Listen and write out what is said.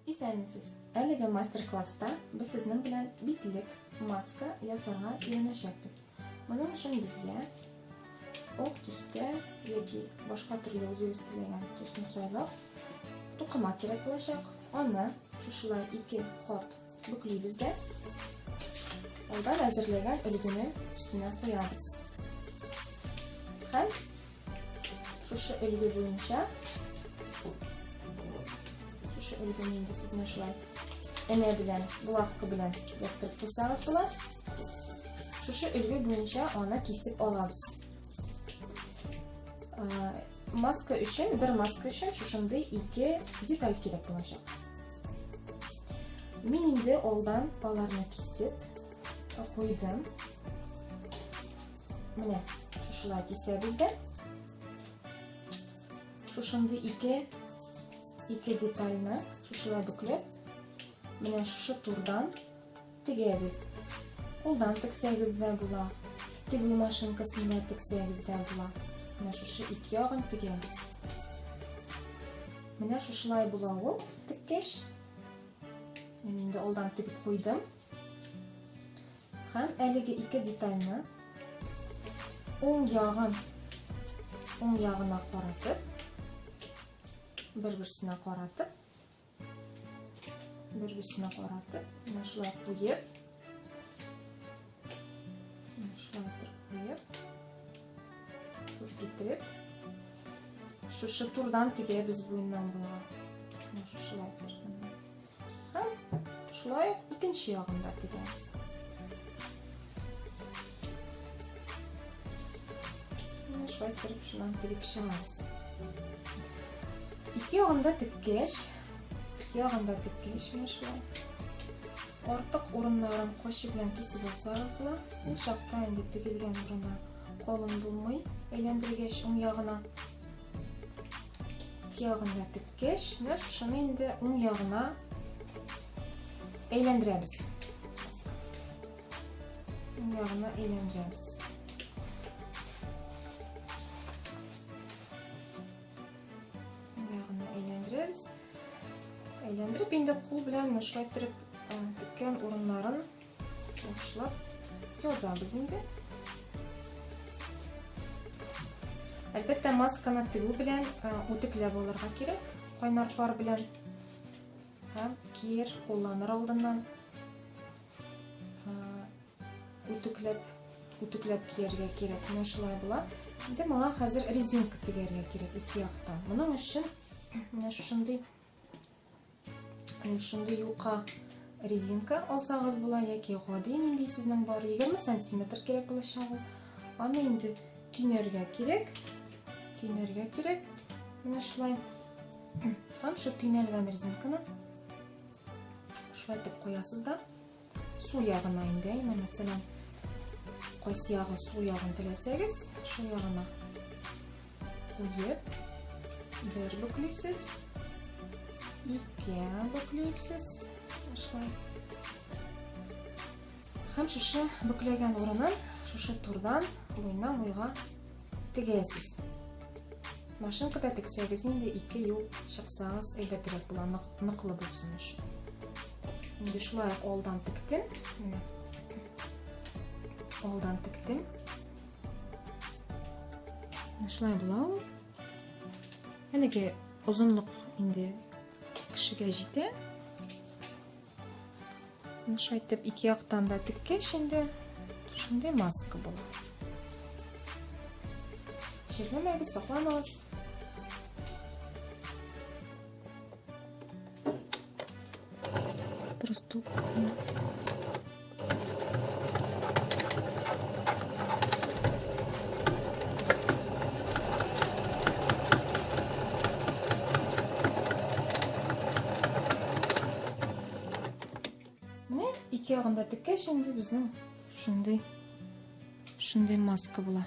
Исәнмесез! Әлеге мастер-класста без сезнең белән битлек, маска ясарга өйрәнәчәкбез. Моның өчен безгә ак төстә яки башка төрле үзегез теләгән төсне сайлап, тукыма кирәк булачак. Аны шушылай ике кат бөклибез дә, алдан әзерләгән өлгене өстенә куябыз. Һәм шушы өлге буенча шушы өлгене инде сез менә шулай энә белән, булавка белән яптырып куйсагыз була. Шушы өлге буенча аны кисеп алабыз. Маска өчен, бер маска өчен шушындый ике деталь кирәк булачак. Мин инде алдан аларны кисеп куйдым. Менә шушылай кисәбез дә. Шушындый ике ике детальны шушылай бөкләп, менә шушы турдан тегәбез. Кулдан тексәгез дә була, тегү машинкасында тексәгез дә була. Менә шушы ике ягын тегәбез. Менә шушылай була ул теккәч. Мин инде алдан тегеп куйдым. Һәм әлеге ике детальны уң ягын уң ягына каратып, бер-берсенә каратып, бер-берсенә каратып, менә шулай куеп, менә шулай итеп куеп, туры китереп, шушы турдан тегәбез буеннан буйга. Менә шушылай итеп. Һәм шулай ук икенче ягын да тегәбез. Менә шулай итеп шуннан тегеп чыгабыз. Ике ягын да теккәч, ике ягын да теккәч менә шулай. Артык урыннарын кайчы белән кисеп алсагыз була. Ул чакта инде тегелгән урыны калын булмый, әйләндергәч уң ягына. Ике ягын да теккәч, менә шушыны инде уң ягына әйләндерәбез. Уң ягына әйләндерәбез. Уң ягына әйләндерәбез. Әйләндереп инде кул белән менә шулай иттереп теккән урыннарын Яхшылап язабыз инде. Әлбәттә, масканы тегү белән үтекләп алырга кирәк, кайнар пар белән. Һәм киер кулланыр алдыннан үтекләп үтекләп кияргә кирәк. Менә шулай була. Инде моңа хәзер резинка тегәргә кирәк ике яктан. Моның өчен менә шушындый Шундый юка резинка алсагыз була яки гади нинди сезнең бар 20 сантиметр кирәк булачак ул. Аны инде төйнәргә кирәк. Төйнәргә кирәк. Менә шулай. Һәм шу төйнәлгән резинканы шулай итеп куясыз да. Сул ягына инде, әйме, мәсәлән, кайсы ягы сул ягын теләсәгез, шул ягына куеп, бер бөклисез, ике бөклисез, шулай. Һәм шушы бөкләгән урынын шушы турдан буйна буйга тегәсез. Машинкада тексәгез инде ике юл чыксагыз әйбәтрәк була, ныклы булсын өчен. Инде шулай ук алдан тектем. Менә. Алдан тектем. Менә шулай була ул. Әлеге озынлык инде кешегә җитә. Шулай итеп ике яктан да теккәч инде шундый маска була. Чирләмәгез, сакланыгыз. Просто Менә ике ягында теккәч инде безнең шундый шундый маска була.